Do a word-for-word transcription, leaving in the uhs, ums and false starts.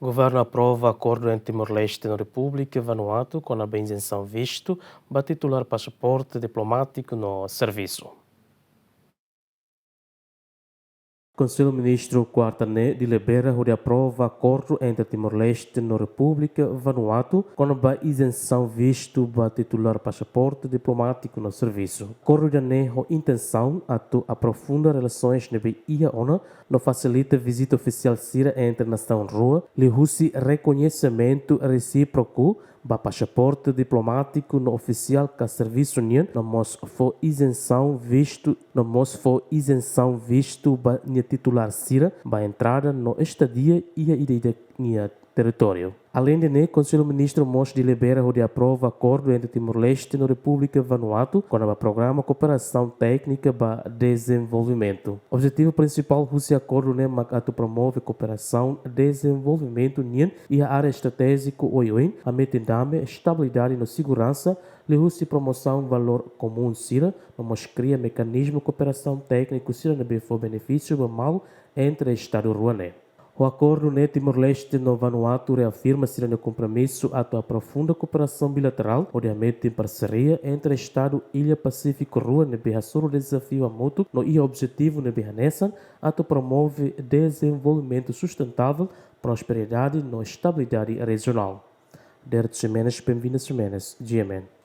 Governu aprova akordu entre Timor-Leste no Repúblika Vanuatu kona-ba izensaun vistu ba titulár pasaporte diplomátiku no servisu. Konsellu Ministru kuarta ne'e delibera hodi aprova akordu entre Timor-Leste no Repúblika Vanuatu kona-ba izensaun vistu ba titulár pasaporte diplomátiku no servisu. Akordu ida-ne'e ho intensaun atu aprofunda relasoens ne'ebé iha ona no fasilita vizita ofisiál sira entre nasaun rua, liuhusi rekoñesimentu resíproku ba pasaporte diplomátiku no ofisiál ka servisu nian, no mós fó izensaun vistu, no mós fó izensaun vistu ba nia titulár sira ba entrada no estadia iha ida-idak nia territóriu. Aleinde ne'e, Konsellu Ministru mós delibera hodi aprova akordu entre Timor-Leste no Repúblika Vanuatu kona-ba programa kooperasaun téknika ba dezenvolvimentu. Objetivu prinsipál husi akordu ne'e mak atu promove kooperasaun dezenvolvimentu nian iha área estratéjiku oioin, hametin dame, estabilidade no seguransa, liuhusi promosaun valór komún sira, no mós kria mekanizmu kooperasaun tékniku sira ne'ebé fó benefísiu ba malu entre estadu rua ne'e. Ho akordu ne'e, Timor-Leste no Vanuatu reafirma sira-nia kompromisu atu aprofunda kooperasaun bilaterál, hodi hametin parseria entre estadu illa Pasífiku rua ne'ebé hasoru dezafiu hamutuk no iha objetivu ne'ebé hanesan atu promove dezenvolvimentu sustentável, prosperidade no estabilidade rejionál. Derek Ximenes, Benvinda Ximenes, G M N.